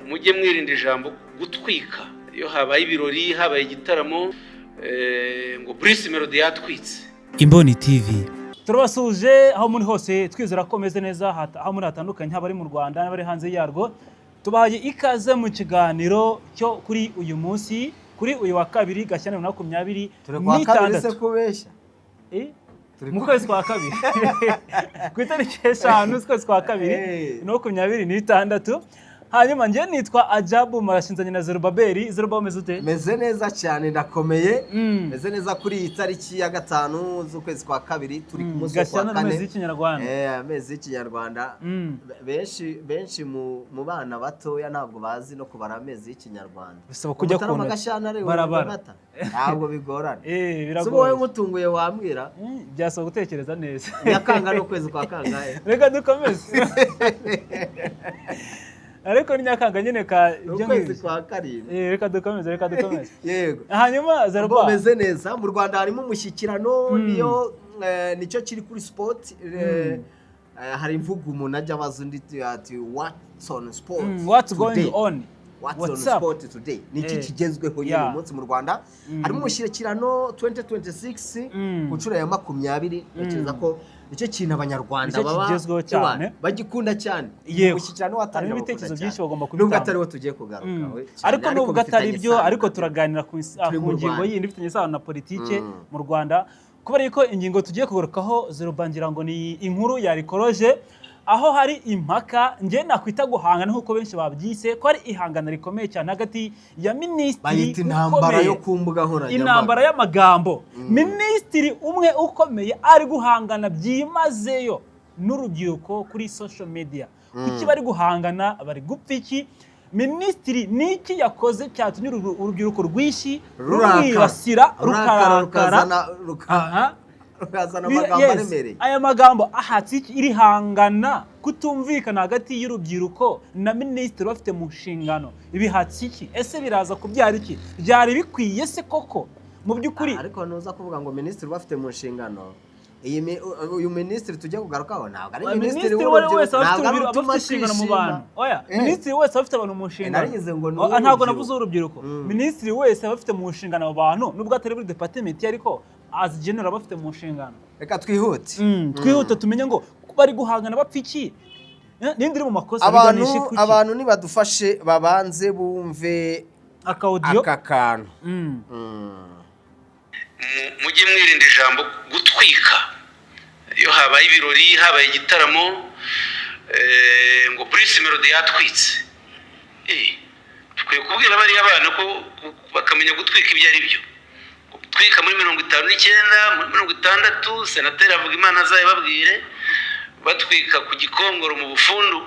Mujye mwirinda ijambo gutwika. Iyo habaye ibirori, habaye igitaramo, ngo Bruce Melody yatwitse. Imboni TV. Turabasuhuje aho muri hose, twizera ko meze neza aho muri hatandukanye, haba ari mu Rwanda n'abari hanze yarwo. Tubahaye ikaze mu kiganiro cyo kuri uyu munsi, kuri uyu wa kabiri, Gashyantare 2026. Turi kwa kabiri se kubeshya? Eh? Turi Mu kwezi kwa kabiri, ku itariki 5 z'ukwezi kwa kabiri, 2026. Hanyuma njye nitwa Ajabu Marashinzanye na Zerubabeli. Zerubabeli, umeze ute? Meze neza cyane, ndakomeye. Meze neza kuri iyi tariki ya 5 z'ukwezi kwa kabiri, turi ku munsi wo kuwa Gashyantare, kane. amezi y'Ikinyarwanda. Amezi y'Ikinyarwanda. Benshi benshi mu bana batoya ntabwo bazi no kubara amezi y'Ikinyarwanda. Bisaba kujya ku Mutarama, ntoki. Gashyantare, Barabara. Mata. Ntabwo bigorana. Eh, Si wowe biragoye. mutunguye wambwira? Byasaba gutekereza neza. Nyakanga ni ukwezi kwa kangahe? Reka dukomeze, ariko ni Nyakanga nyine ka Ni ibyo ukwezi ngibyo. kwa karindwi. Eh, reka dukomeze, reka dukomeze. Yego. Hanyuma Zeruba. Meze neza. Mu Rwanda harimo umushyikirano, niyo nicyo kiri kuri sport. Hari imvugo umuntu ajya abaza undi ati: "What's on sport What's going today?" on? What's on What's up? sport today? Ni iki kigezweho nyine uyu munsi mu Rwanda? Harimo umushyikirano 2026 ku nshuro ya 20. Ntekereza ko nicyo kintu Abanyarwanda Nicyo baba kigezweho cyane. Bagikunda cyane. Yego. Umushyikirano watangira Harimo bakunda ibitekerezo cyane. byinshi bagomba Nubwo kubitanga. atariwo tugiye kugarukaho cyane, Ariko nubwo atari bifitanye byo, isano ariko nabyo. turaganira Turi ku mu ngingo Rwanda. yindi ifitanye isano na politike mu Rwanda, kubera yuko ingingo tugiye kugarukaho, Zeruba, ngira ngo ni inkuru ya rikoroje, aho hari impaka, njye nakwita guhangana nk'uko benshi babyise, ko ari ihangana rikomeye cyane hagati ya minisitiri Bayita intambara ukomeye. yo ku mbuga nkoranyambaga. Intambara y'amagambo. Minisitiri umwe ukomeye ari guhangana byimazeyo n'urubyiruko kuri social media. Kuki bari guhangana? Bari gupfa iki? Minisitiri ni iki yakoze cyatumye urubyiruko rwinshi Rurakara. rumwibasira, Rurakara, rukarakara? Rukazana amagambo aremereye. Aya magambo ahatse iki? Iri hangana, kutumvikana hagati y'urubyiruko na minisitiri bafite mu nshingano, bihatse iki? Ese biraza kubyara iki? Byari bikwiye se koko mu by'ukuri? Ariko ntuza kuvuga ngo minisitiri ubafite mu nshingano. Uyu minisitiri tujya kugarukaho ntabwo ari minisitiri Minisitiri uwo ari we wese aba afite ntabwo ari aba utuma afite inshingano mu twishima. bantu. Oya, minisitiri wese aba afite abantu mu nshingano. Narigeze ngo ni Oh, ntabwo uw'urubyiruko. navuze uw'urubyiruko. Minisitiri wese aba afite mu nshingano abo bantu, nubwo atari muri department ye, ariko as general aba afite mu nshingano. Reka twihute. Twihute tumenye ngo bari guhangana bapfa iki. Ninde uri mu makosa? Abantu Biganisha kuki? Abantu nibadufashe babanze bumve Aka audio. aka kantu. Mujye mwirinda ijambo gutwika. Iyo habaye ibirori, habaye igitaramo, ngo Bruce Melody yatwitse. Dukwiye kubwira bariya bana ko bakamenya gutwika ibyo ari byo. Gutwika muri 59, muri 60, senateri avuga Imana azabibabwire, batwika ku Gikongoro mu Bufundu,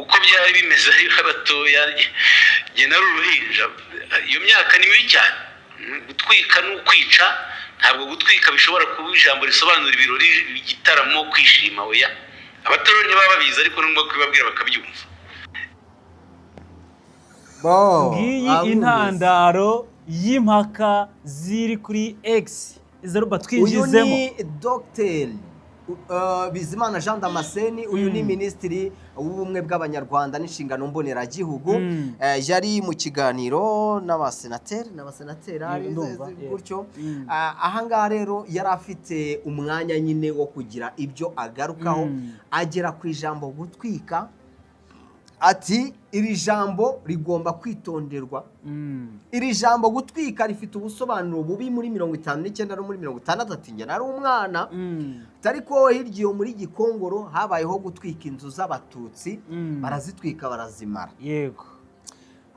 uko byari bimeze ari batoya. Njye nari uruhinja. Iyo myaka ni mibi cyane. Gutwika ni ukwica. Ntabwo gutwika bishobora kuba ijambo risobanura ibirori, igitaramo, kwishima. Oya, abato ntibaba babizi, ariko nubwo kubibabwira bakabyumva. Bo, Ngiyi abumvise. intandaro y'impaka ziri kuri X. Zeruba, Uyu twinjizemo. ni Dogiteri Bizimana Jean Damascene. Uyu ni minisitiri w'Ubumwe bw'Abanyarwanda n'Inshingano Mboneragihugu. Yari mu kiganiro n'abasenateri ari Ndumva, yeah. gutyo. Ahangaha rero yari afite umwanya nyine wo kugira ibyo agarukaho, agera ku ijambo gutwika, ati: "Iri jambo rigomba kwitonderwa. Iri jambo gutwika rifite ubusobanuro bubi muri 59 no muri 60." Ati: "Njye nari umwana, ariko hirya iyo muri Gikongoro habayeho gutwika inzu z'Abatutsi, barazitwika barazimara."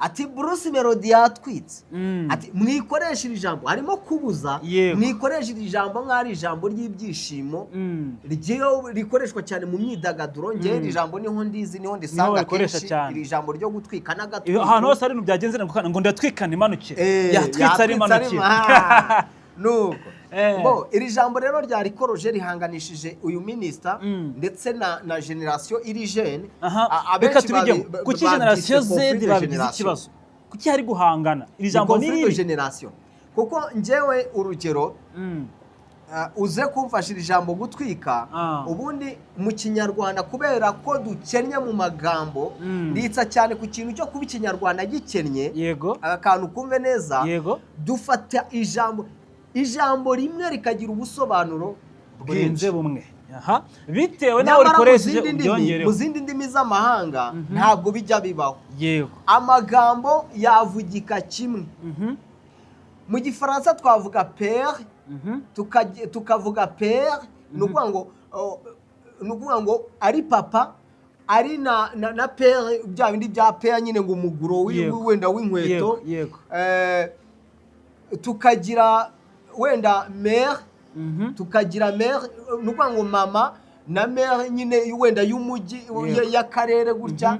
Ati: "Bruce Melody yatwitse." Ati: "Mwikoreshe iri jambo, harimo kubuza, mwikoreshe iri jambo nk'aho ari ijambo ry'ibyishimo rikoreshwa cyane mu myidagaduro." Njye iri jambo niho ndizi, niho ndisanga Barikoresha kenshi, cyane. iri jambo ryo gutwika n'agatwiko. Ahantu hose hari ibintu byagenze ngo ndatwikana imanukire. Yatwitse ari imanukire. Nuko bo iri jambo rero ryarikoroje, rihanganishije uyu minisita ndetse na génération iri jeune. Reka Abenshi tubijyemo. Kuki babyise génération Z conflit de babigize génération. ikibazo? Kuki hari guhangana? Iri Ni jambo ni conflit de ribi. génération, kuko njyewe urugero Uze kumfashira ijambo gutwika. Ubundi mu Kinyarwanda, kubera ko dukennye mu magambo, nditsa cyane ku kintu cyo kuba Ikinyarwanda gikennye. Aka kantu kumve neza. Dufata ijambo rimwe rikagira ubusobanuro burenze bwinshi bumwe. Aha, bitewe n'aho Nyamara mu rikoresheje zindi ndimi, mu ubyongereho. zindi ndimi z'amahanga ntabwo bijya bibaho. Amagambo yavugika kimwe. Mu Gifaransa twavuga père, tukavuga père, ni ukuvuga ngo oh, ni ukuvuga ngo ari papa, ari na paire, bya bindi bya paire nyine, ngo umuguro wenda w'inkweto. yego yego Tukagira wenda mère, tukagira mère, ni ukuvuga ngo mama, na maire nyine wenda y'umujyi, y'akarere gutya.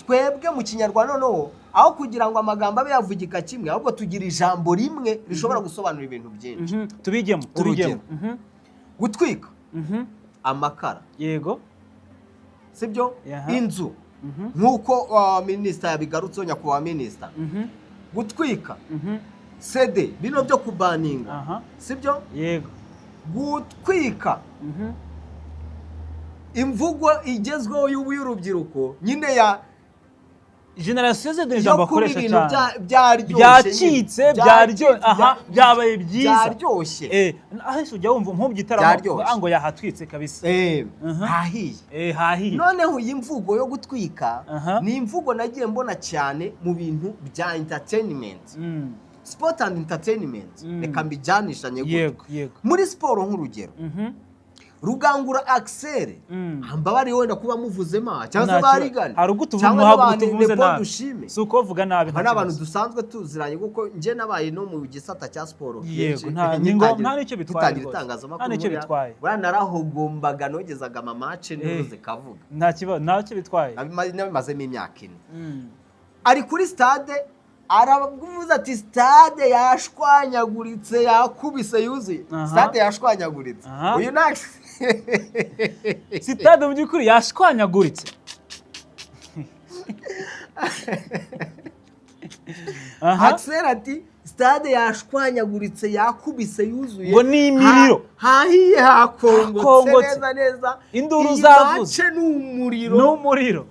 Twebwe mu Kinyarwanda noneho, aho kugira ngo amagambo abe yavugika kimwe, ahubwo tugira ijambo rimwe rishobora gusobanura ibintu byinshi. Tubijyemo, tubijyemo. Urugero. Gutwika amakara, sibyo? Inzu, nk'uko minisita yabigarutseho, nyakubahwa minisita, gutwika CD, bino byo kubaninga, sibyo? Yego. Gutwika imvugo igezweho y'ubu y'urubyiruko nyine ya Génération Z, yo ijambo kuba bakoresha ibintu cyane. Byaryoshye Byacitse, nyine. byaryoshye, aha, byabaye byiza. Byaryoshye. Ahenshi ujya wumva nk'ubu gitaramo Byaryoshye. ngo yahatwitse kabisa. Hahiye. Hahiye. Noneho iyi mvugo yo gutwika ni imvugo nagiye mbona cyane mu bintu bya entertainment, sport and entertainment. Reka mbijyanishanye gutya. yego yego Muri siporo, nk'urugero, Rugangura Axel, mbabariye wenda kuba muvuzemo cyangwa se Nta kibazo. barigana, Hari ubwo tuvuga cyangwa ntabwo n'abantu tuvuze Nepo nabi. Dushime. Si uko bavuga nabi, nta Aba ni abantu kibazo. dusanzwe tuziranye, kuko njye nabaye no mu gisata cya siporo kenshi. Ni nta n'icyo bitwaye Ngitangira rwose. itangazamakuru, Nta n'icyo bitwaye. Buriya narahogombaga, nogezaga amamatch, n'ubu zikavuga. Nta kibazo, ntacyo bitwaye. Nabimazemo imyaka 4. Ari kuri stade, aravuze ati: "Stade yashwanyaguritse, yakubise, yuzuye." Stade yashwanyaguritse. Uyu nta Sitade mu by'ukuri yashwanyaguritse. Axel ati: "Stade yashwanyaguritse, yakubise, yuzuye." Ngo ni imiriro. Hahiye, hakongotse. Hakongotse. Neza neza. Induru Iyi zavuze. match ni umuriro. Ni umuriro.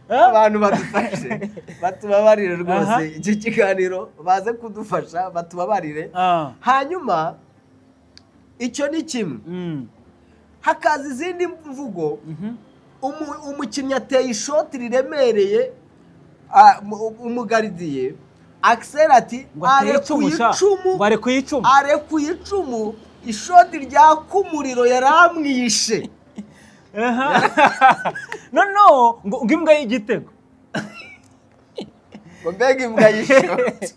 Abantu badufashe, batubabarire rwose. Iki kiganiro baze kudufasha, batubabarire. Hanyuma icyo ni kimwe. Hakaza izindi mvugo. Umukinnyi ateye ishoti riremereye, umugaridiye Axel ati Ngo ateye arekuye icumu sha. icumu. Ngo arekuye icumu. Arekuye icumu, ishoti ryaka umuriro, yaramwishe. Noneho ngo imbwa y'igitego. Ngo mbega imbwa y'ishoti.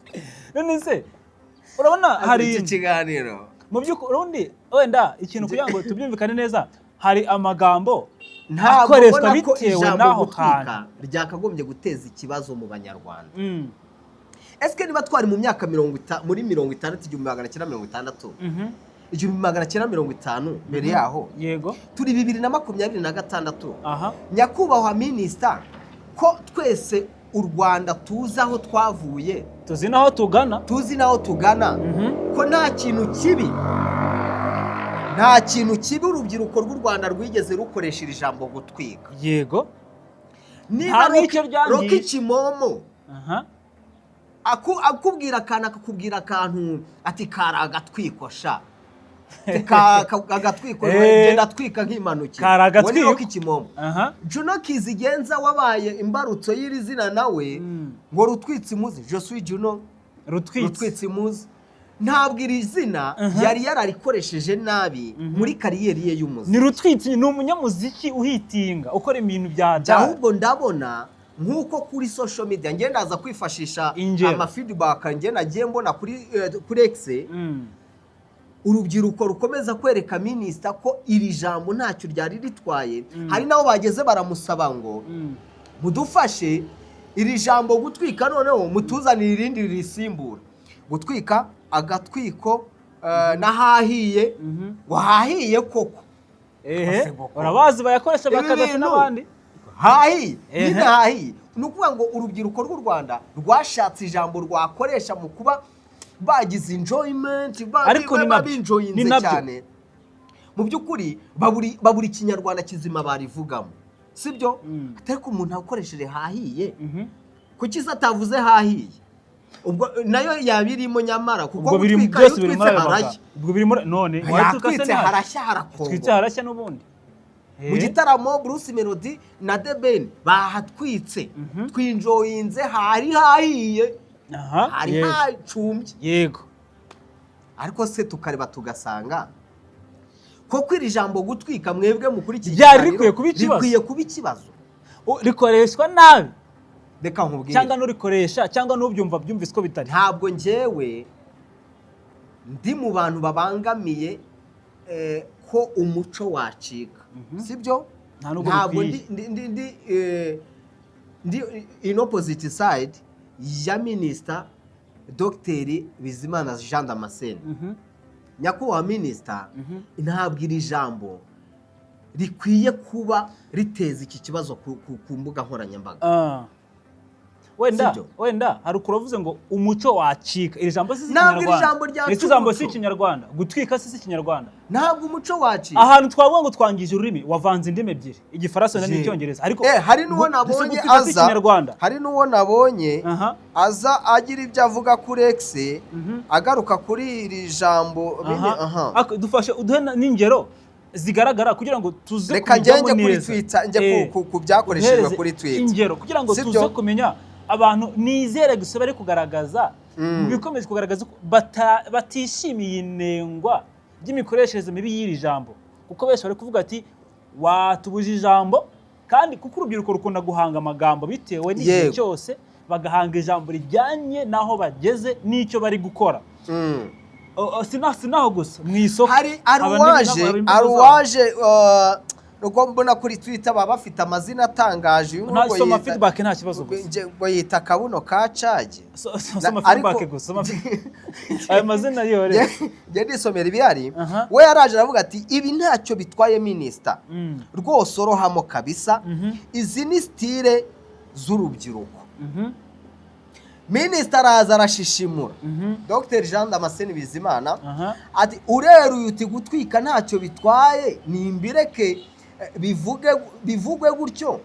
None se urabona hari Iki kiganiro mu by'ukuri ubundi wenda ikintu, kugira ngo tubyumvikane neza, hari amagambo ntabwo akoreshwa mbona ko bitewe ijambo n'aho gutwika hantu. ryakagombye guteza ikibazo mu Banyarwanda. Ese niba twari mu myaka muri 60, 1960, 1950, mbere yaho, turi 2026, nyakubahwa minisita, ko twese u Rwanda tuzi aho twavuye, tuzi n'aho tugana, tuzi n'aho tugana, ko nta kintu kibi, nta kintu kibi urubyiruko rw'u Rwanda rwigeze rukoresha iri jambo gutwika. Niba Nta n'icyo ryangiye. Rocky Kimomo akubwira akantu, akakubwira akantu ati: "Kari agatwiko sha." Ati, "Agatwiko, genda atwika nk'impanuka." Kari agatwiko. Uwo ni Rocky Kimomo. Juno Kizigenza wabaye imbarutso y'iri zina nawe, ngo rutwitse imuzi, je suis Juno Rutwitse. Rutwitse imuzi, ntabwo iri zina yari yararikoresheje nabi muri carrière ye y'umuziki. Ni Rutwitsi, ni umunyamuziki uhitinga, ukora ibintu bya da. Ahubwo ndabona nk'uko kuri social media ngenda ndaza kwifashisha Ingero. amafeedback njye nagiye mbona kuri X, urubyiruko rukomeza kwereka minisita ko iri jambo ntacyo ryari ritwaye. Hari n'aho bageze baramusaba ngo: "Mudufashe iri jambo gutwika, noneho mutuzanire irindi risimbura gutwika, agatwiko, n'ahahiye." Ngo hahiye koko. Ehe, urabazi bayakoresha Ibi bakadafi bintu n'abandi. Hahiye. Ehe. Nyine hahiye. Ni ukuvuga ngo urubyiruko rw'u Rwanda rwashatse ijambo rwakoresha mu kuba bagize enjoyment, Ariko ni nabyo. binjoyinze Ni nabyo. cyane. Mu by'ukuri baburi Ikinyarwanda kizima barivugamo, sibyo? Ariko umuntu akoresheje "hahiye", kuki se atavuze "hahiye"? Ubwo nayo yaba irimo nyamara, kuko Ubwo biri gutwika, iyo byose biri utwitse muri ayo magambo. harashya. Ubwo biri muri none wahita ukase Yatwitse, nabi. harashya, Twitse, harakongo. harashya n'ubundi. Mu gitaramo Bruce Melody na The Ben bahatwitse, twinjoyinze, hari hahiye, hari hacumbye. Ariko se tukareba tugasanga koko iri jambo "gutwika", mwebwe mukurikiye Ryari ikiganiro, rikwiye kuba ikibazo? rikwiye kuba ikibazo? Rikoreshwa nabi. Reka nkubwire. Cyangwa n'urikoresha cyangwa n'ubyumva byumvise ko bitari. Ntabwo njyewe ndi mu bantu babangamiye ko umuco wacika, sibyo? Nta nubwo Ntabwo bikwiye. ndi in opposite side ya Minisita Dogiteri Bizimana Jean Damascene. Nyakubahwa Minisita, ntabwo iri jambo rikwiye kuba riteza iki kibazo ku mbuga nkoranyambaga. Ah. Wenda Sibyo? wenda hari ukuravuze ngo umuco wacika, iri jambo si Ntabwo iri Ikinyarwanda. jambo ryaca Iri jambo si umuco. Ikinyarwanda. Gutwika si Ikinyarwanda. Ntabwo umuco wacika. Ahantu twavuga ngo twangije ururimi, wavanze indimi ebyiri, Igifaransa n'Icyongereza, ariko Hari n'uwo ese nabonye gutwika si aza Ikinyarwanda? Hari n'uwo nabonye aza agira ibyo avuga kuri X, agaruka kuri iri jambo bine, aha. Dufashe uduhe n'ingero zigaragara kugira ngo tuze Reka kubijyamo ngenge kuri neza. Twitter, njye ku byakoreshejwe Uduhereze kuri Twitter. ingero kugira ngo Sibyo? tuze kumenya abantu nizere gusa bari kugaragaza, bikomeje kugaragaza ko batishimiye inengwa ry'imikoreshereze mibi y'iri jambo, kuko benshi bari kuvuga ati watubuje ijambo, kandi kuko urubyiruko rukunda guhanga amagambo bitewe n'igihe cyose, bagahanga ijambo rijyanye n'aho bageze n'icyo bari gukora. Sinaho gusa mu isoko Hari hari haba uwaje n'imbuga hari zabo. uwaje, ubwo mbona kuri Twitter baba bafite amazina atangaje. Uyu Nta nguyu soma yita- feedback, nta kibazo gusa. Ngo yita "Kabuno ka cage". Soma feedback gusa, soma ayo mazina yore. Njye ndisomera ibihari. We yaraje aravuga ati: "Ibi ntacyo bitwaye, Minisita, rwose orohamo kabisa. Izi ni style z'urubyiruko." Minisita araza arashishimura, Dr Jean Damascene Bizimana, ati: "Ureruye uti gutwika ntacyo bitwaye, nimbireke, bivuge bivugwe gutyo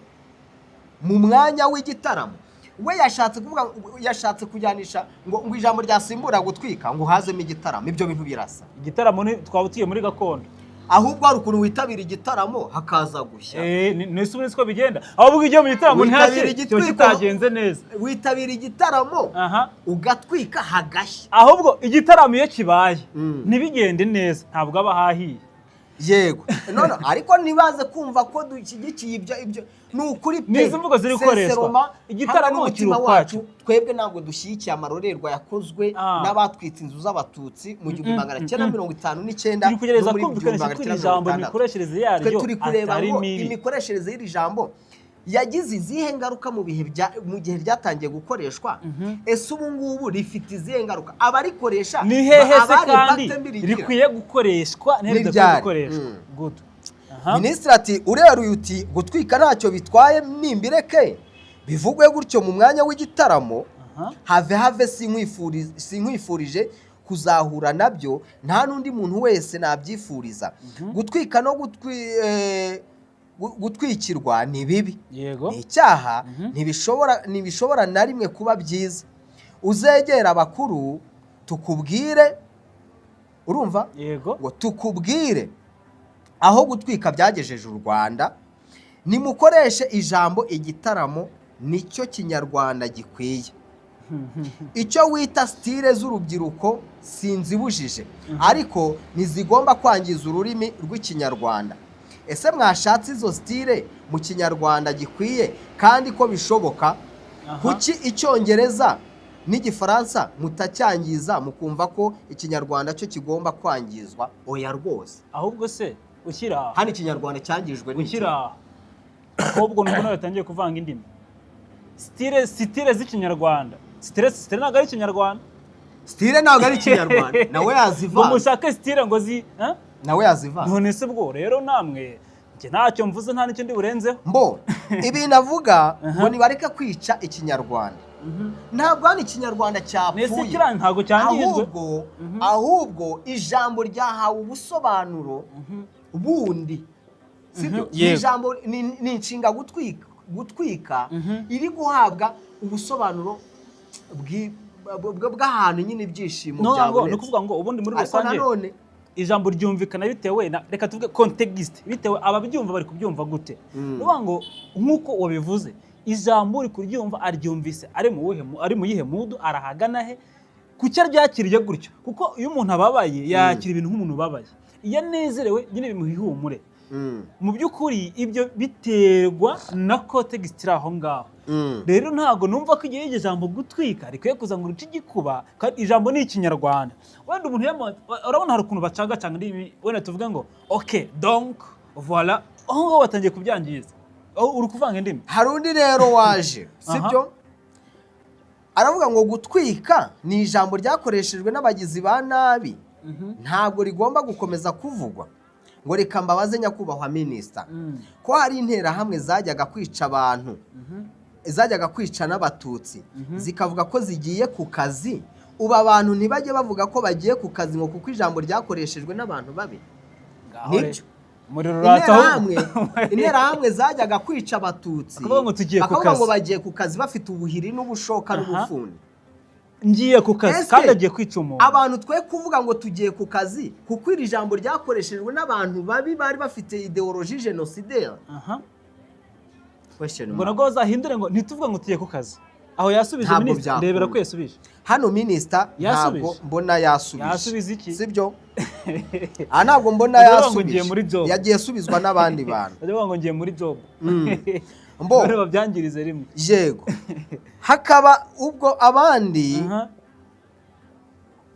mu mwanya w'igitaramo." We yashatse kuvuga, yashatse kujyanisha ngo ijambo ryasimbura gutwika ngo hazemo igitaramo. Ibyo bintu birasa. Igitaramo ni twaba tugiye muri gakondo. Ahubwo hari ukuntu witabira igitaramo hakaza gushya. Nese ubundi siko bigenda? Ahubwo iyo mu gitaramo Witabira ntihashye, kiba igitwiko. kitagenze neza. Witabira igitaramo, ugatwika hagashya. Ahubwo igitaramo iyo kibaye ntibigende neza, ntabwo aba ahahiye. Yego, none ariko ntibaze kumva ko dushyigikiye ibyo. Ni ukuri pe. Ni izi mvugo ziri gukoreshwa. Sincèrement, Igitaramo hamwe kiri n'umutima ukwacyo. wacu, twebwe ntabwo dushyigikiye amarorerwa yakozwe n'abatwitse inzu z'Abatutsi mu 1959 Turi kugerageza no muri kumvikanisha ko iri jambo 1960. imikoreshereze Twe yaryo turi kureba atari ngo mibi. imikoreshereze y'iri jambo yagize izihe ngaruka mu bihe bya mu gihe ryatangiye gukoreshwa. Ese ubu ngubu rifite izihe ngaruka abarikoresha? Ni hehe se Abari kandi impact mbi rigira? rikwiye gukoreshwa? Ni hehe Ni ridakwiye ryari? gukoreshwa? Good. Minisitiri ati: "Ureruye uti gutwika ntacyo bitwaye, nimbireke bivugwe gutyo mu mwanya w'igitaramo. Have have, sinkwifurije kuzahura nabyo, nta n'undi muntu wese nabyifuriza. Gutwika no gutwikirwa ni bibi, ni icyaha, ntibishobora na rimwe kuba byiza. Uzegera abakuru tukubwire." Urumva? Yego. Ngo tukubwire aho gutwika byagejeje u Rwanda. Nimukoreshe ijambo igitaramo, nicyo Kinyarwanda gikwiye. Icyo wita style z'urubyiruko sinzibujije, ariko ntizigomba kwangiza ururimi rw'Ikinyarwanda. Ese mwashatse izo style mu Kinyarwanda gikwiye kandi ko bishoboka? Kuki Icyongereza n'Igifaransa mutacyangiza, mukumva ko Ikinyarwanda cyo kigomba kwangizwa? Oya rwose." Ahubwo se ushyira aha, Hano Ikinyarwanda cyangijwe n'iki? ushyira aha, ahubwo nuko nawe yatangiye kuvanga indimi. Style z'Ikinyarwanda, style ntabwo ari Ikinyarwanda. Style ntabwo ari Ikinyarwanda, nawe Ngo yazivanga. mushake style ngo zi, ha? Nawe yazivanga. None se bwo rero namwe Njye ntacyo mvuze, nta n'icyo ndi burenzeho. Mbo ibintu avuga ngo nibareke kwica Ikinyarwanda, ntabwo hano Ikinyarwanda Nese cyapfuye. Kiriya ntabwo cyangijwe. Ahubwo ijambo ryahawe ubusobanuro bundi, sibyo? Ni Yego. ijambo, ni inshinga gutwika, gutwika iri guhabwa ubusobanuro bw'ahantu nyine ibyishimo No ngo ni byabonetse. ukuvuga ngo ubundi muri Ariko rusange nanone ijambo ryumvikana bitewe na, reka tuvuge, context, bitewe ababyumva bari kubyumva gute. Ni ukuvuga ngo nk'uko wabivuze, ijambo uri kuryumva aryumvise ari mu wuhe ari mu yihe mood, arahagana he, kuki aryakiriye gutyo? Kuko iyo umuntu ababaye yakira ibintu nk'umuntu ubabaye, iyo anezerewe nyine bimuha ihumure. Mu by'ukuri ibyo biterwa na context iri aho ngaho. Rero ntabwo numva ko igihe iryo jambo gutwika rikwiye kuza ngo rice igikuba, kandi ijambo ni Ikinyarwanda. Wenda umuntu urabona hari ukuntu bacangacanga indimi, wenda tuvuge ngo ok, donc voilà, aho ngaho batangiye kubyangiza. Aho uri kuvanga indimi. Hari undi rero waje, sibyo, aravuga ngo gutwika ni ijambo ryakoreshejwe n'abagizi ba nabi, ntabwo rigomba gukomeza kuvugwa. Ngo reka mbabaze nyakubahwa minisita, ko hari interahamwe zajyaga kwica abantu, zajyaga kwica n'Abatutsi, zikavuga ko zigiye ku kazi, ubu abantu ntibajye bavuga ko bagiye ku kazi ngo kuko ijambo ryakoreshejwe n'abantu babi? Ngaho Nibyo. rero, umuriro uratsa ahubwo. Interahamwe zajyaga kwica Abatutsi, Bakavuga ngo tugiye ku bakavuga ngo kazi. bagiye ku kazi, bafite ubuhiri n'ubushoka n'ubufuni. Ngiye ku kazi. Ese Kandi agiye kwica umuntu. abantu twe kuvuga ngo tugiye ku kazi kuko iri jambo ryakoreshejwe n'abantu babi bari bafite idéologie génocidaire? Question Ngo mark. nabwo bazahindure ngo ntituvuge ngo tugiye ku kazi. Aho yasubije Ntabwo minisitiri? byakunda. Ndebera ko yasubije. Hano minisita Yasubije. ntabwo mbona yasubije. Yasubiza iki? Sibyo, aha ntabwo mbona Bajya bavuga ngo ngiye yasubije. muri job. Yagiye asubizwa n'abandi bantu. Bajya bavuga ngo ngiye muri job. Mbo None babyangirize rimwe. Yego, hakaba ubwo abandi,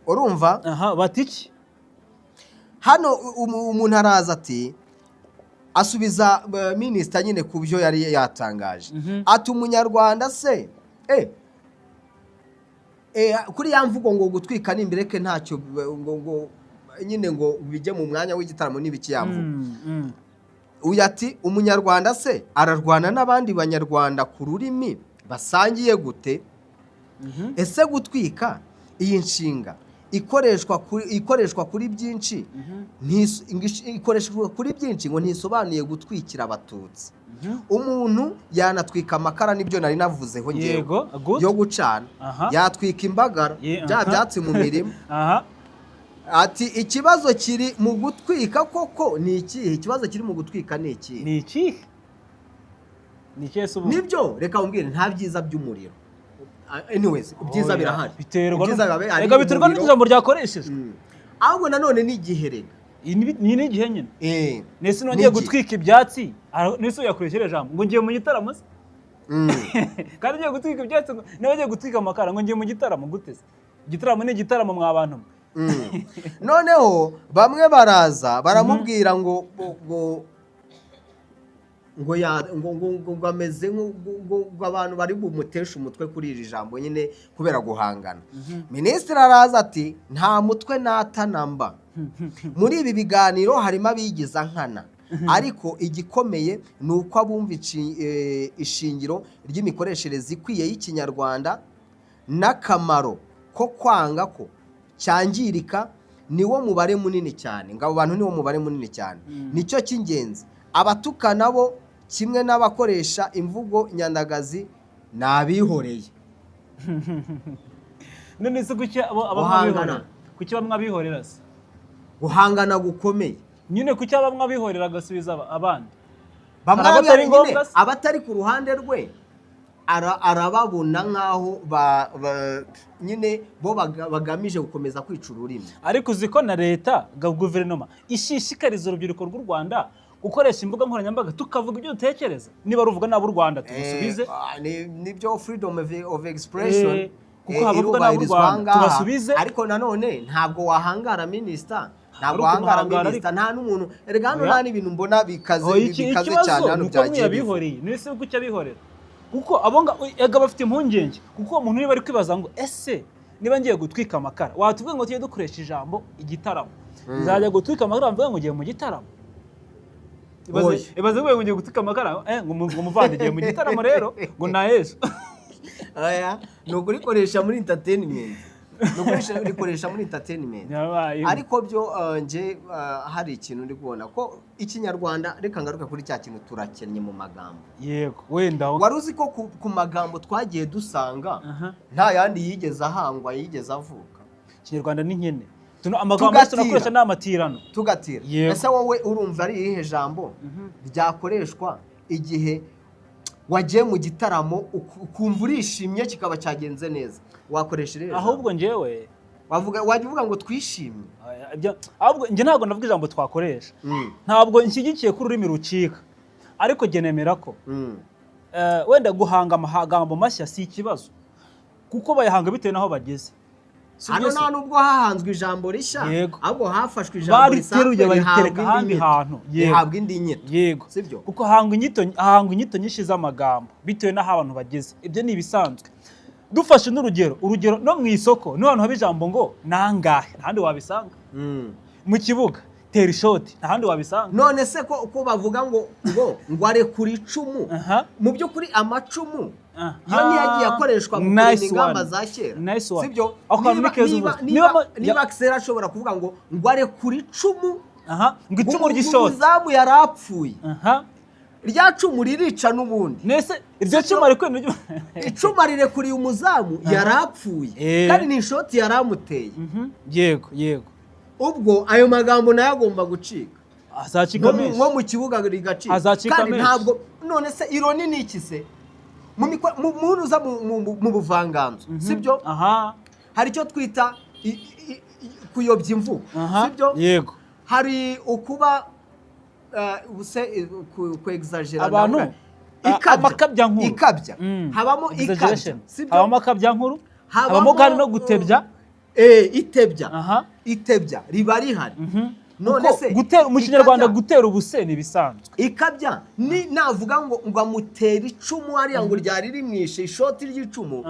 urumva? Aha, bati iki? Hano umuntu araza ati, asubiza minisita nyine ku byo yari yatangaje, ati umunyarwanda se kuri ya mvugo ngo gutwika nimbireke ntacyo, ngo nyine ngo bijye mu mwanya w'igitaramo n'ibiki, ya mvugo. Uyu ati umunyarwanda se ararwana n'abandi banyarwanda ku rurimi basangiye gute? Ese gutwika iyi nshinga ikoreshwa kuri byinshi, ikoreshwa kuri byinshi, ngo ntisobanuye gutwikira Abatutsi? Umuntu yanatwika amakara, nibyo nari navuzeho ngewe, Yego, good. yo gucana, yatwika imbagara, bya byatsi mu mirima. Ati ikibazo kiri mu gutwika koko ni ikihe? Ikibazo kiri mu gutwika ni ikihe? Ni ikihe? Ni ikihe se ubu? Nibyo, reka umbwire, nta byiza by'umuriro. Anyways, ibyiza Oya, birahari. Biterwa Ibyiza biba bihari, Reka, biterwa umuriro. n'ijambo ryakoreshejwe. Ahubwo nanone n'igihe rega. Iyi ni n'igihe nyine. Nese nongeye N'igihe. gutwika ibyatsi, nese yakoresheje ijambo ngo ngiye mu gitaramo se? Kandi ngiye gutwika ibyatsi, niba ngiye gutwika amakara ngo ngiye mu gitaramo gute se? Igitaramo ni igitaramo, mwa bantu mwe. Noneho bamwe baraza baramubwira ngo ya ngo ameze ngo abantu bari bumuteshe umutwe kuri iri jambo nyine kubera guhangana. Minisitiri araza ati nta mutwe nata namba, muri ibi biganiro harimo abigiza nkana, ariko igikomeye ni uko abumva ishingiro ry'imikoreshereze ikwiye y'Ikinyarwanda n'akamaro ko kwanga ko cyangirika niwo mubare munini cyane. Ngo abo bantu niwo mubare munini cyane, nicyo cy'ingenzi. Abatukana bo kimwe n'abakoresha imvugo nyandagazi ni abihoreye. None se kuki abo Guhangana. mwabihorera? Kuki bamwe abihorera se? Guhangana gukomeye. Nyine kuki bamwe abihorera agasubiza abandi? Bamwe Hari abatari nyine, ngombwa se? abatari ku ruhande rwe arababona nk'aho nyine bo bagamije gukomeza kwica ururimi. Ariko uzi ko na leta, guverinoma ishishikariza urubyiruko rw'u Rwanda gukoresha imbuga nkoranyambaga, tukavuga ibyo dutekereza? Niba ruvuga nabi u Rwanda, tumusubize. Nibyo, freedom of expression Kuko habavuga nabi u irubahirizwa Rwanda, ahangaha. tubasubize. Ariko nanone ntabwo wahangara minisita, ntabwo Ari wahangara ukumuhangara. minisita, nta n'umuntu erega hano Oya. nta n'ibintu mbona bikaze Oya, bikaze ikibazo cyane hano ni uko byagiye biva. mwiyabihoreye. Nese kuki abihorera? Kuko abo ega bafite impungenge, kuko uwo muntu niba ari kwibaza ngo ese niba ngiye gutwika amakara, watubwiye ngo tujye dukoresha ijambo igitaramo, nzajya gutwika amakara mvuga ngo ngiye mu gitaramo? Ibaze, Oya. ibaze ngo ugiye gutwika amakara, ngo muvandi mu gitaramo rero ngo nahejo. Oya, ni ukurikoresha muri entertainment, ni ukurikoresha muri entertainment. Yabaye. Ariko byo nje hari ikintu ndi kubona ko Ikinyarwanda, reka ngaruke kuri cya kintu, turakennye mu magambo. Yego, wenda. Wari uzi ko ku magambo twagiye dusanga nta yandi yigeze ahangwa, yigeze avuka? Ikinyarwanda ni nkene. Tuno amagambo yose Tugatira. tunakoresha ni amatirano. Tugatira. Yego. Ese wowe urumva ari irihe jambo ryakoreshwa igihe wagiye mu gitaramo ukumva urishimye, kikaba cyagenze neza? Wakoresha irihe jambo? Ahubwo njyewe Wavuga, wajya uvuga ngo twishimye? Ahubwo njye ntabwo ndavuga ijambo twakoresha. Ntabwo nshyigikiye ko ururimi rucika, ariko jye nemera ko wenda guhanga amagambo mashya si ikibazo, kuko bayahanga bitewe n'aho bageze. Si Hano byo se? nta nubwo hahanzwe ijambo rishya, ahubwo hafashwe ijambo Bariteruye risanzwe baritereka rihabwa indi ahandi nyito. hantu. Yego. Rihabwa indi nyito. Yego. Sibyo? Kuko hahangwa inyito nyinshi z'amagambo bitewe n'aho abantu bageze. Ibyo ni ibisanzwe. Dufashe n'urugero, urugero no mu isoko niho hantu haba ijambo ngo nangahe, ntahandi wabisanga. Mu kibuga, tera ishoti, ntahandi wabisanga. None se ko bavuga ngo arekura icumu, mu by'ukuri amacumu yo niyo yagiye akoreshwa mu kurinda Nice ingamba one. za kera? Nice one. Sibyo? Ako kantu Niba ni keza uvuze. niba Axel ashobora kuvuga ngo arekura icumu, Aha, ngo icumu ngo ry'ishoti. umuzamu yari apfuye, rya cumu ririca n'ubundi. Nese iryo cumu ari kwenda? Icumu rirekuriye umuzamu yari apfuye, kandi ni ishoti yari amuteye. Yego. Ubwo ayo magambo nayo agomba gucika. Azacika menshi. Nko mu kibuga rigacika. Azacika Kandi menshi. ntabwo, none se ironie ni iki se mu munuza mu buvanganzo, sibyo? Aha. Hari icyo twita kuyobya imvugo, sibyo? Yego. Hari ukuba ubuse ku exagera. Abantu, Ikabya. amakabyankuru. Ikabya. Habamo ikabya, Exaggeration. sibyo? Habamo akabyankuru, habamo kandi no gutebya. Itebya. Itebya riba rihari. None Kuko se gutera mu Kinyarwanda, ikabya- gutera ubuse ni ibisanzwe. Ikabya ni navuga ngo amutera icumu hariya, ngo ryari rimwishe, ishoti ry'icumu,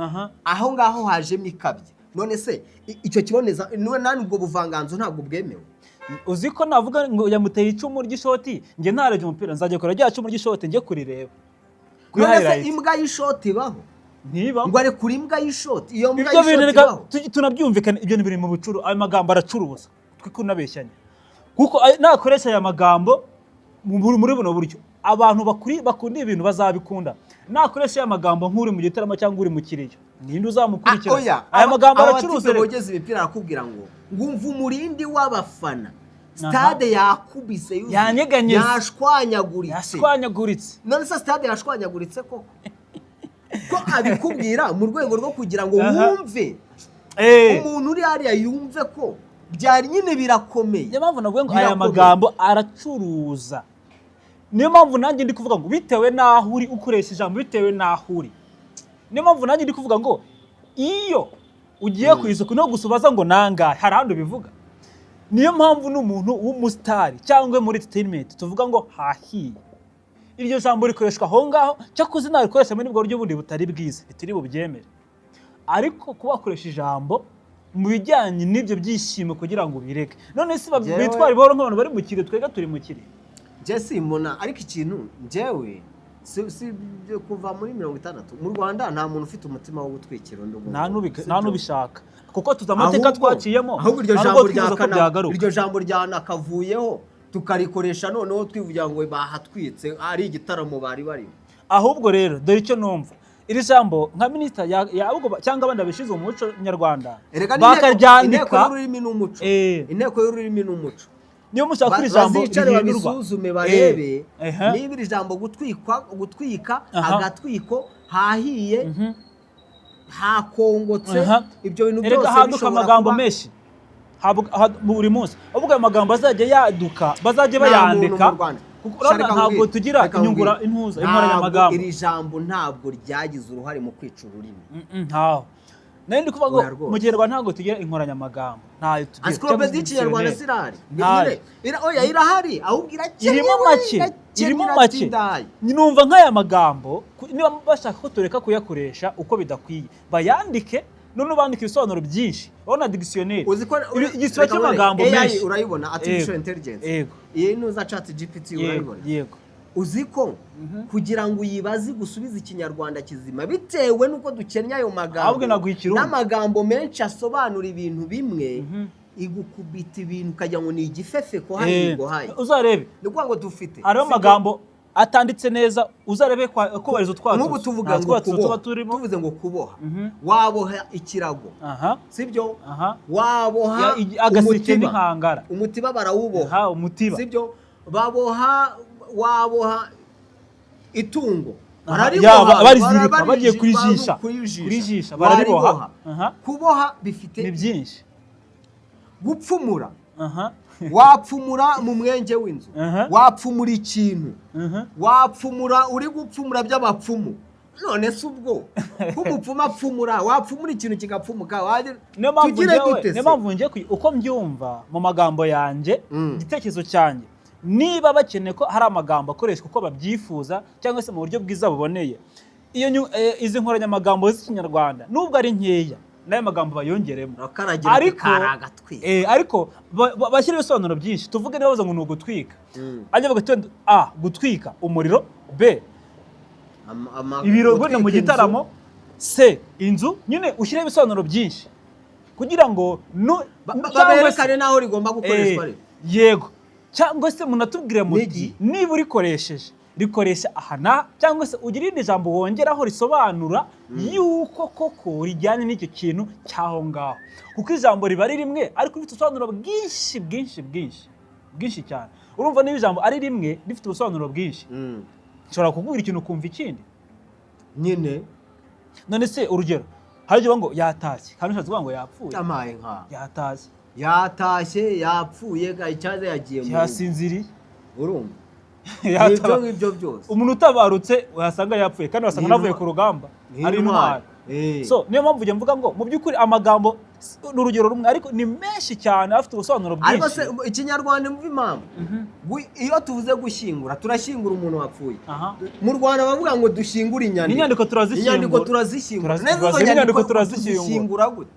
aho ngaho hajemo ikabya. None se icyo kiboneza nani, ubwo buvanganzo ntabwo bwemewe? Uzi ko navuga ngo yamuteye icumu ry'ishoti, njye ntarebye umupira, nzajya kureba rya cumu ry'ishoti, njye kurireba kuri None se highlight. imbwa y'ishoti ibaho? Ntiba. Ngo arekura imbwa y'ishoti, iyo mbwa Ibyo bintu y'ishoti reka ibaho? Tunabyumvikane, ibyo ni biri mu bucuru. Ayo magambo aracuruza, twe kunabeshyanya, kuko nakoresha aya magambo muri buno buryo, abantu bakunda ibintu bazabikunda. Nakoresha aya magambo nk'uri mu gitaramo cyangwa uri mu kiriyo, ninde uzamukurikira? Oya, Aya magambo aba aracuruza batipe reka. bogeza imipira arakubwira ngo umva umurindi w'abafana, stade yakubise yuzuye, Yanyeganyeze. yashwanyaguritse. Yashwanyaguritse. None se stade yashwanyaguritse koko? Ko abikubwira mu rwego rwo kugira ngo wumve, umuntu uri hariya yumve ko byari nyine birakomeye. Niyo mpamvu navuga ngo aya Birakomeye. magambo aracuruza. Niyo mpamvu nanjye ndi kuvuga ngo bitewe n'aho uri ukoresha ijambo, bitewe n'aho uri. Niyo mpamvu nanjye ndi kuvuga ngo iyo ugiye ku isoko no gusa ubaza ngo nangahe, hari ahandi ubivuga. Niyo mpamvu n'umuntu w'umusitari cyangwa muri entertainment tuvuga ngo hahiye, iryo jambo rikoreshwa aho ngaho. Cyakoze narikoresha muri ubwo buryo bundi butari bwiza, ntituri bubyemere, ariko kuba wakoresha ijambo mu bijyanye n'ibyo byishimo kugira ngo ubireke. None se bitwara buhoro nk'abantu bari mu kiriyo, twebwe turi mu kiriyo. Njye simbona, ariko ikintu njyewe si byo kuva muri 60 mu Rwanda nta muntu ufite umutima wo gutwikira undi ubu Nta ngubu. Si nta byo? n'ubishaka, kuko tuzi amateka twaciyemo. Ahubwo iryo Nta jambo nubwo rya twifuza ko kana byagaruka. Iryo jambo rya nakavuyeho, tukarikoresha noneho twivugira ngo bahatwitse, ari igitaramo bari barimo. Ahubwo rero dore icyo numva, iri jambo nka minisita ahubwo cyangwa abandi babishinzwe mu muco nyarwanda Erega ni inteko bakaryandika. y'ururimi n'umuco. Inteko y'ururimi n'umuco. Niyo mushaka ko iri jambo Bazicare rihindurwa. babisuzume, barebe niba iri jambo gutwikwa, gutwika, agatwiko, hahiye, hakongotse, ibyo bintu Erega byose haduka bishobora amagambo kuba menshi buri munsi. Ahubwo ayo magambo azajya yaduka, bazajya Nta muntu bayandika, mu Rwanda. kuko urabona Reka ntabwo nkubwire, tugira reka inyungura nkubwire. intuza Ntabwo inkoranyamagambo. iri jambo ntabwo ryagize uruhare mu kwica ururimi. Ntaho nari ndi kuvuga ngo Oya rwose. mu Kinyarwanda ntabwo tugira inkoranyamagambo, ntayo tugira. Encyclopédie Cyangwa y'Ikinyarwanda dictionnaire. sirahari. Ntayo. Oya, irahari, ahubwo irakennye Irimo we, make. irakennye, Irimo make. iratindaye. Numva nk'aya magambo niba bashaka ko tureka kuyakoresha uko bidakwiye, bayandike. None bandika ibisobanuro byinshi, urabona dictionnaire. Uzi ko Igisibo reka cy'amagambo nkwereke, AI menshi. urayibona, artificial Yego. intelligence. Yego. Iyi nuza Chat GPT, urayibona? Yego. Uzi ko kugira ngo uyibaze gusubiza Ikinyarwanda kizima, bitewe n'uko dukennye ayo magambo Ahubwo inaguha Ikirundi. n'amagambo menshi asobanura ibintu bimwe, igukubita ibintu ukagira ngo ni igifefeko hano iguhaye. Uzarebe. Ni ukuvuga ngo dufite Hariho sibyo? amagambo atanditse neza, uzarebe kubariza utwatuzo. Nk'ubu tuvuga Nta ngo twatuzo tuba kuboha, turimo. Tuvuze ngo kuboha, waboha ikirago, sibyo? Aha. Waboha Agaseke umutiba. n'inkangara. Umutiba barawuboha. Aha, umutiba. Sibyo? Baboha, waboha itungo. Aha, Barariboha, ya, barizirika, bagiye kurijisha. Kurijisha. Kurijisha, barariboha. Wariboha. Aha. Kuboha bifite Ni byinshi. Gupfumura, wapfumura mu mwenge w'inzu, wapfumura ikintu, wapfumura uri gupfumura by'abapfumu. None se ubwo ko umupfumu apfumura, wapfumura ikintu kigapfumuka, Niyo mpamvu tugire njyewe, dute niyo se? mpamvu ngiye uko mbyumva mu magambo yanjye, igitekerezo cyanjye, niba bakeneye ko hari amagambo akoreshwa uko babyifuza cyangwa se mu buryo bwiza buboneye, iyo izi nkoranyamagambo z'Ikinyarwanda, nubwo ari nkeya, n'ayo magambo bayongeremo. Urakaragira Ariko kari agatwika. Ariko bashyire ibisobanuro byinshi. Tuvuge niba bavuze ngo ni ugutwika, ajya bavuga ati a gutwika umuriro, b ibiro wenda mu gutwika inzu. gitaramo, c inzu nyine. Ushyireho ibisobanuro byinshi kugira ngo cyangwa se Berekane n'aho rigomba gukoreshwa ariko. Yego, cyangwa se munatubwire muti N'igihe. niba urikoresheje, rikoresha aha na, cyangwa se ugira irindi jambo wongeraho risobanura yuko koko rijyanye n'icyo kintu cy'aho ngaho, kuko ijambo riba ari rimwe ariko rifite ubusobanuro bwinshi bwinshi bwinshi bwinshi cyane. Urumva, niba ijambo ari rimwe rifite ubusobanuro bwinshi, nshobora kukubwira ikintu ukumva ikindi. Nyine. None se urugero, hari igihe uvuga ngo yatashye kandi ushatse kuvuga ngo yapfuye. Amaye nka Yatashye. Yatashye, yapfuye, icyaza yagiye mu rugo. Yasinziriye. Urumva, ibyo ngibyo byose. Umuntu utabarutse wasanga yapfuye kandi wasanga Ni anavuye ku rugamba Ni ari intwari. intwari. So niyo mpamvu njye mvuga ngo mu by'ukuri amagambo ni urugero rumwe, ariko ni menshi cyane afite ubusobanuro Ariko bwinshi. se Ikinyarwanda, mva impamvu iyo tuvuze gushyingura, turashyingura umuntu wapfuye. Mu Rwanda bavuga ngo dushyingure inyandiko. N'inyandiko turazishyingura. Inyandiko turazishyingura. Neza, izo Inyandiko nyandiko turazishyingura. tuzishyingura gute?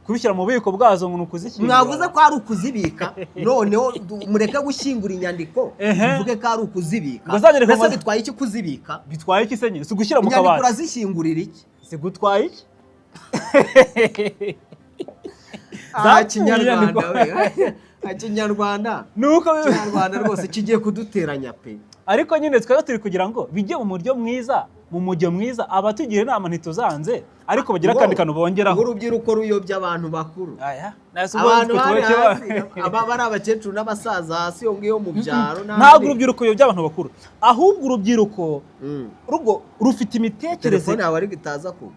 Kubishyira mu bubiko bwazo ngo ni ukuzishyingura. Mwavuze ko ari ukuzibika, noneho mureke gushyingura inyandiko, muvuge ko ari ukuzibika. Ngo za nyandiko Mbese bitwaye iki kuzibika? Bitwaye iki se nyine? Si ugushyira mu Inyandiko kabati? urazishyingurira iki? Si gutwaye iki? Ah, Zapfuye Kinyarwanda inyandiko. we. Ah, Kinyarwanda. Nuko Kinyarwanda rwose kigiye kuduteranya pe. Ariko nyine twari turi kugira ngo bijye mu buryo mwiza, mu mujyo mwiza. Abatugira inama ntituzanze, ariko bagira akandi kantu bongeraho. Urubyiruko ruyobya abantu bakuru. Aya nasi ubwo Abantu twe bari tubareke hasi, aba bari abakecuru n'abasaza hasi iyo ngiyo mu byaro n'ahandi. Ntabwo urubyiruko ruyobya abantu bakuru, ahubwo urubyiruko rwo rufite imitekerereze Telefone yawe ariko itaza kuba.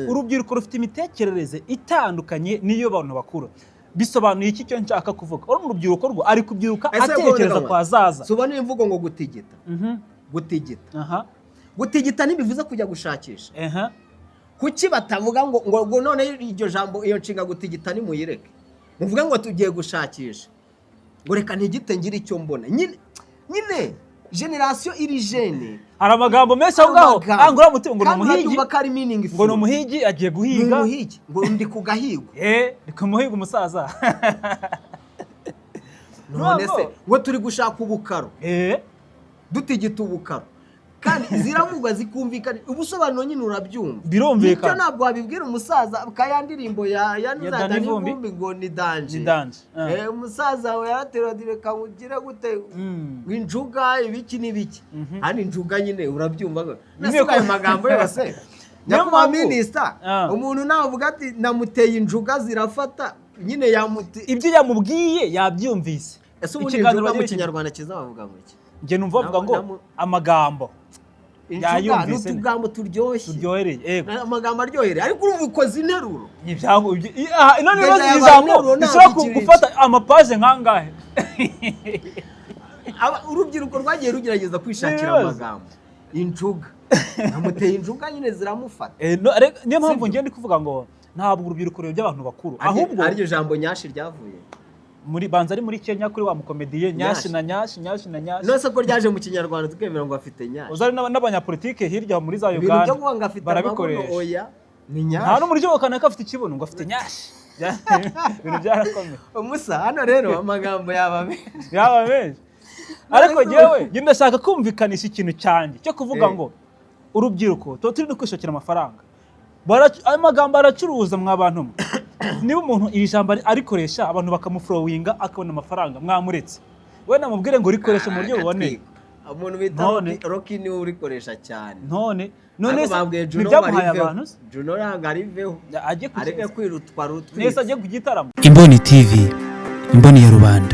Urubyiruko rufite imitekerereze itandukanye n'iyo abantu bakuru. Bisobanuye iki cyo nshaka kuvuga? Urumva, urubyiruko rwo ari kubyiruka Ese atekereza ubwo kwa zaza. Si ubona imvugo ngo gutigita? Gutigita. Gutigita ntibivuze kujya gushakisha. Kuki batavuga ngo none iryo jambo, iyo nshinga gutigita nimuyireke, muvuge ngo tugiye gushakisha, ngo reka ntigite ngire icyo mbona nyine? Nyine génération iri jeune. Hari amagambo menshi aho ngaho. Ah, ngo uriya mutima ngo ni Kandi umuhigi. urabyumva ko ari meaningful. Ngo ni umuhigi, agiye Ni guhiga. umuhigi, ngo ndi ku gahigo. Ni kumuhiga umusaza. None se ngo turi gushaka ubukaro, dutigita ubukaro, kandi ziravugwa zikumvikana, ubusobanuro nyine urabyumva. Birumvikana. Nibyo, ntabwo wabibwira umusaza ka ya ndirimbo ya Ya Danny Danny Vumbi. Vumbi ngo ni danger. Ni danger, ah. Umusaza we yaraterura ati reka ugire gute, ngo injuga ibiki n'ibiki, hano injuga nyine urabyumva. Nyine Nasigaye ayo magambo yose. Niyo Nyakubahwa mpamvu- minisita, umuntu navuga ati namuteye injuga zirafata, nyine yamute Ibyo yamubwiye yabyumvise. Ese ubundi Ikiganiro injuga mu bagira Kinyarwanda cyiza bavuga ngo iki? Njye numva bavuga ngo amagambo Injuga ni yayumvise utugambo turyoshye. Turyohereye, yego. Amagambo aryohereye, ariko urumva ukoze interuro. None Deja ibibazo, yabaye ijambo interuro, ntabwo rishobora ikiri gufata amapaje nkangahe? Urubyiruko rwagiye rugerageza kwishakira Ibibazo. amagambo. Injuga, namuteye injuga nyine ziramufata. No, niyo mpamvu Sibyo? ngiye ndi kuvuga ngo ntabwo urubyiruko ruyobya abantu bakuru, ahubwo Ariryo jambo nyashi ryavuye muri banza ari muri Kenya kuri wa mukomediye Nyashi Nyashi. na Nyashi, Nyashi na Nyashi. None se ko ryaje mu Kinyarwanda tukemera ngo afite nyashi? Uzari n'abanyapolitike hirya muri za Ibintu byo Uganda kuvuga ngo afite amabuno, barabikoresha. oya. Ni Nta nyashi. N'umuryo kanaka afite ikibuno, ngo afite nyashi. Ibintu byarakomeye. Musa, hano rero amagambo yaba menshi. Yaba menshi, ariko njyewe ndashaka kumvikanisha ikintu cyanjye cyo kuvuga ngo urubyiruko tuba turi no kwishakira amafaranga. Ayo magambo aracuruza, mwa bantu mwe. Niba umuntu iri jambo arikoresha, abantu bakamufollowinga, akabona amafaranga, mwamuretse? We namubwire ngo rikoreshe mu buryo buboneye. Umuntu bita Rocky niwe urikoresha cyane. None Ariko se babwiye Juno ngo ntibyamuhaye ariveho. abantu se? Juno ntabwo ariveho. Ajye ku Areke kwirutwa nese rutwitse. ajye ku gitaramo. Imboni TV, imboni ya rubanda.